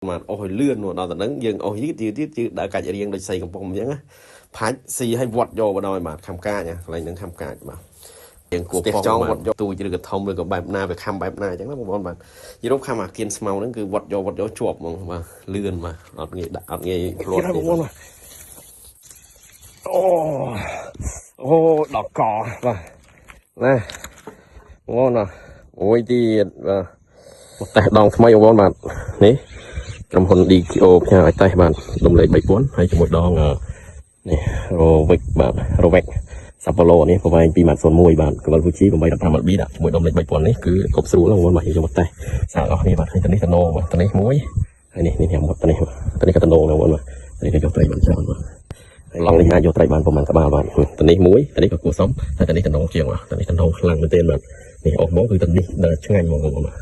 បាទអស់ឲ្យលឿនមកដល់តែហ្នឹងយើងអស់យឺតយឺតយឺតដើរកាច់រៀងដូចសីកំពុងអញ្ចឹងណាផាច់ស៊ីឲ្យវត្តយកបណ្ដោយបាទខំកាចកន្លែងហ្នឹងខំកាចបាទយើងគួរប៉ងចង់វត្តយកទូចឬក៏ធំឬក៏បែបណាវាខំបែបណាអញ្ចឹងណាបងប្អូនបាទយរូបខំអាគៀនស្មៅហ្នឹងគឺវត្តយកវត្តយកជាប់ហ្មងបាទលឿនបាទអត់ងាយដាក់អត់ងាយភ្លាត់ទេ ទៀតហើយបងប្អូនបាទអូអូដល់កបាទណាបងប្អូនបាទមួយទៀតបាទ មកតេស្តដងថ្មីបងប្អូនបាទនេះក្រុមហ៊ុន DKO ផ្ញើឲ្យតេស្តបាទដុំលេខ3000ហើយជាមួយដងនេះ Rovic បាទ Rovic សាប៉ូឡូនេះប្រវែង2.01បាទកវល Fuji 815 LB ដាក់ជាមួយដុំលេខ3000នេះគឺគ្រប់ស្រួលបងប្អូនបាទយើងយកមកតេស្តសាកអស់គ្នាបាទហើយតនេះតណូបាទតនេះមួយហើយនេះនេះញ៉ាំមុតតនេះបាទតនេះក៏តណូដែរបងប្អូនបាទតនេះក៏យកត្រីបានច្រើនបាទឡងនេះអាចយកត្រីបានប្រហែលក្បាលបាទតនេះមួយតនេះក៏គួរសមតែតនេះតណូជាងបាទតនេះតណូខ្លាំងមែនទែនបាទនេះអស់មកគឺតនេះដែលឆ្ងាញ់ហ្មងបងប្អូនបាទ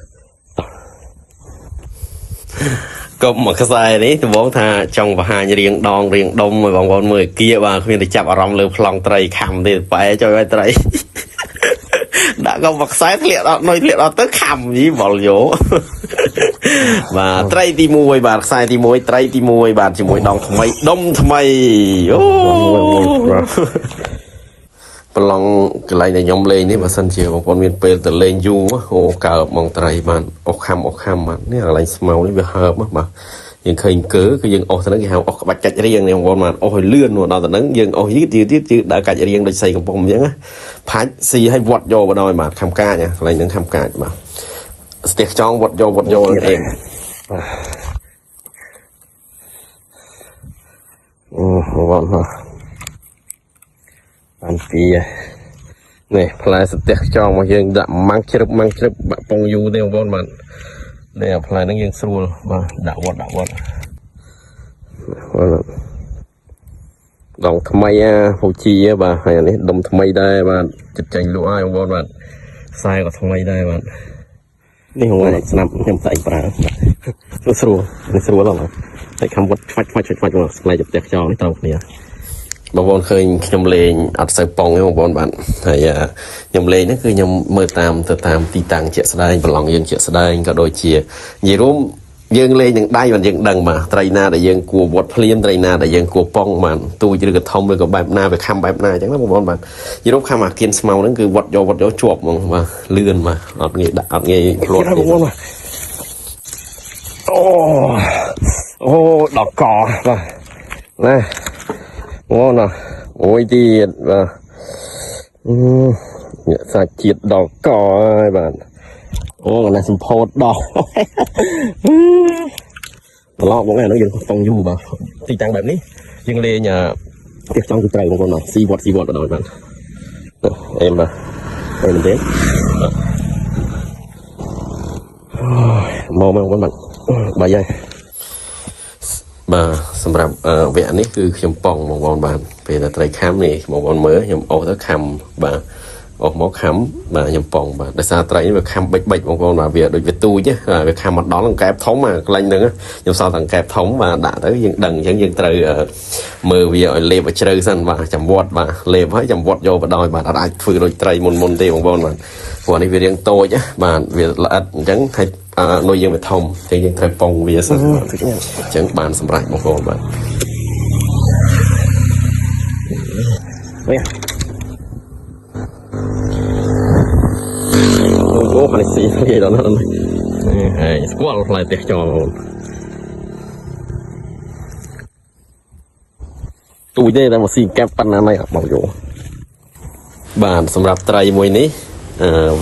កុំមកខ្សែនេះដំបងថាចង់បង្ហាញរៀងដងរៀងដុំឲ្យបងប្អូនមើលគៀបាទគ្មានតែចាប់អារម្មណ៍លើប្លង់ត្រីខំទេបែចុយឲ្យត្រី ដាក់កុំមកខ្សែធ្លាក់ដល់នុយធ្លាក់ដល់ទៅខំយីបលយោ បាទត្រីទី1បាទខ្សែទី1ត្រីទី1បាទជាមួយដងថ្មីដុំថ្មីអូ បាទ ប្រឡងកន្លែងដែលខ្ញុំលេងនេះបើសិនជាបងប្អូនមានពេលទៅលេងយូរអូកើបហ្មងត្រីបានអស់ខំអស់ខំបាទនេះកន្លែងស្មៅនេះវាហើបណាបាទយើងឃើញកើគឺយើងអស់ទៅហ្នឹងគេហៅអស់ក្បាច់កាច់រៀងនេះបងប្អូនបាទអស់ឲ្យលឿនមកដល់ទៅហ្នឹងយើងអស់យឺតយឺតយឺតដើរកាច់រៀងដូចសីកំពុងអញ្ចឹងណាផាច់ស៊ីឲ្យវត្តយកបណ្ដោយបាទខំកាចណាកន្លែងហ្នឹងខំកាចបាទស្ទះខ្ចងវត្តយកវត្តយកអេម អូបងប្អូនបាទបានពីរ នេះផ្លែស្ទះខ្ចងរបស់យើងដាក់ម៉ាំងជ្រឹបម៉ាំងជ្រឹបបាក់ពងយូរទេបងប្អូនបាទនេះអាផ្លែហ្នឹងយើងស្រួលបាទដាក់វត្តដាក់វត្ត បាទដងថ្មីអាពូជីបាទហើយអានេះដុំថ្មីដែរបាទចិត្តចេញលក់ហើយបងប្អូនបាទខ្សែក៏ថ្មីដែរបាទនេះបងប្អូនស្នាប់ខ្ញុំស្អែកប្រើបាទស្រួលស្រួលនេះស្រួលដល់តែខំវត្តឆ្វាច់ឆ្វាច់ឆ្វាច់ឆ្វាច់មកស្លែកផ្ទះខ្យងនេះត្រូវគ្នាបងប្អូនឃើញខ្ញុំលេងអត់សូវប៉ុងទេបងប្អូនបាទហើយខ្ញុំលេងហ្នឹងគឺខ្ញុំមើលតាមទៅតាមទីតាំងជាក់ស្ដែងប្រឡងយើងជាក់ស្ដែងក៏ដូចជានិយាយរួម យើងលេងនឹងដៃបានយើងដឹងបាទត្រីណាដែលយើងគួរវត្តភ្លាមត្រីណាដែលយើងគួរប៉ងបាទទូចឬក៏ធំឬក៏បែបណាវាខំបែបណាអញ្ចឹងណាបងប្អូនបាទយរូបខំអាគៀនស្មៅហ្នឹងគឺវត្តយកវត្តយកជាប់ហ្មងបាទលឿនបាទអត់ងាយដាក់អត់ងាយភ្លា ទៀត ត់ទេ ហើយបងប្អូនបាទអូអូដល់កបាទណាបងប្អូនបាទមួយទៀតបាទអឺញាក់សាច់ជាតិដល់កហើយបាទអូកន្លែងសម្ពោធដល់ ត្រឡប់បងឯងហ្នឹងយើងប៉ងយូរបាទទីតាំងបែបនេះយើងលេងផ្ទះចង់គឺត្រូវបងប្អូនបាទស៊ីវត្តស៊ីវត្តបណ្ដោយបាទអេមបាទអេមមែនទេមកមកបងប្អូនបាទបាយហើយបាទសម្រាប់វគ្គនេះគឺខ្ញុំប៉ងបងប្អូនបាទពេលតែត្រីខំនេះបងប្អូនមើលខ្ញុំអូសទៅខំបាទអូសមកខំបាទខ្ញុំប៉ងបាទដោយសារត្រីនេះវាខំបិចបិចបងប្អូនបាទវាដូចវាទូចណាបាទវាខំមកដល់អង្កែបធំអាកន្លែងហ្នឹងខ្ញុំសល់តែអង្កែបធំបាទដាក់ទៅយើងដឹងអញ្ចឹងយើងត្រូវមើលវាឲ្យលេបឲ្យជ្រៅសិនបាទចាំវត្តបាទលេបហើយចាំវត្តយកបដ ாய் បាទអត់អាចធ្វើដូចត្រីមុនមុនទេបងប្អូនបាទព្រោះនេះវារាងតូចណាបាទវាល្អិតអញ្ចឹងហើយនុយយើងវាធំអញ្ចឹងយើងត្រូវប៉ងវាសិនបាទអញ្ចឹងបានសម្រេចបងប្អូនបាទ វិញ អូអូខាងនេះស៊ីនិយាយដល់ណាស់នេះហើយស្គាល់ផ្លែផ្ទះចោលបងប្អូនទូចទេតែមកស៊ីកែបប៉ុណ្ណាណៃអត់បងយោបាទសម្រាប់ត្រីមួយនេះ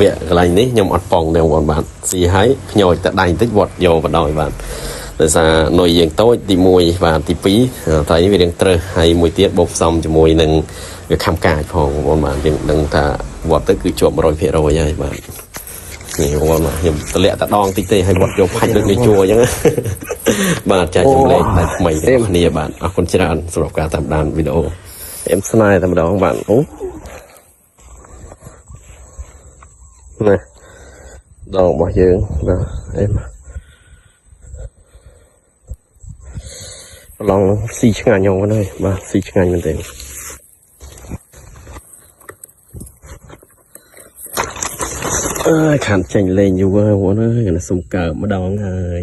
វគ្គកន្លែងនេះខ្ញុំអត់ប៉ងទេបងប្អូនបាទស៊ីហើយភ្ញោចតែដៃបន្តិចវត្តយកបណ្ដោយបាទដោយសារនុយយើងតូចទី1បាទទី2ត្រីនេះវារៀងត្រឹសហើយមួយទៀតបូកផ្សំជាមួយនឹងវាខំកាចផងបងប្អូនបាទយើងដឹងថាវត្តទៅគឺជាប់100%ហើយបាទ នេះបងប្អូនបាទខ្ញុំតម្លាក់តែដងតិចទេឲ្យវត្តយកផាច់ដូចនេះជួរអញ្ចឹង បាទចែកចម្លែកតែថ្មីទាំងគ្នាបាទអរគុណច្រើនសម្រាប់ការតាមដានវីដេអូ អែមស្នេហ៍តែម្ដងបាទអូណាដងរបស់យើងបាទអែមប្រឡងស៊ីឆ្ងាញ់ហ្នឹងហើយបាទស៊ីឆ្ងាញ់មែនទេ អើយខានចេញលេងយូរហើយបងប្អូនអើយសុំកើបម្ដងហើយ